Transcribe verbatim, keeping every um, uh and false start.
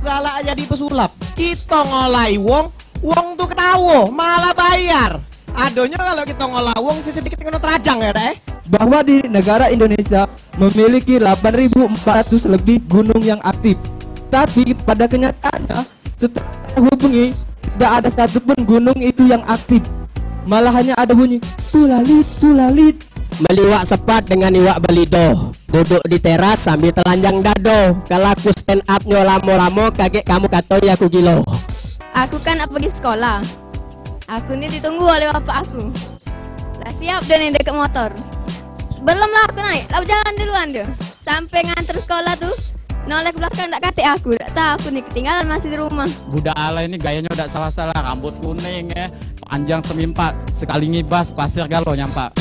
Galak jadi pesulap. Kito ngolai wong, wong tu ketawo, malah bayar. Adonyo kalo kito ngolah wong, sisi dikit keno terajang ya, Dek, eh? Bahwa di negara Indonesia memiliki delapan ribu empat ratus lebih gunung yang aktif. Tapi pada kenyataannya, setelah saya hubungi, tidak ada satupun gunung itu yang aktif. Malah hanya ada bunyi tulalit, tulalit. Meliwak sepat dengan iwak balido. Duduk di teras sambil telanjang dado. Kalau aku stand up nyo lamo-lamo, kagek kamu katoi aku gilo. Aku kan nak pergi sekolah. Aku ni ditunggu oleh bapak aku. Lah siap dia ni deket motor. Belum lah aku naik, lah jalan duluan dia. Sampai nganter sekolah tu, noleh ke belakang dak katek aku, dak tahu aku ni ketinggalan masih di rumah. Budak alay ni gayanyo dak salah-salah, rambut kuning ya, panjang semimpak, sekali ngibas pasir galo nyampak.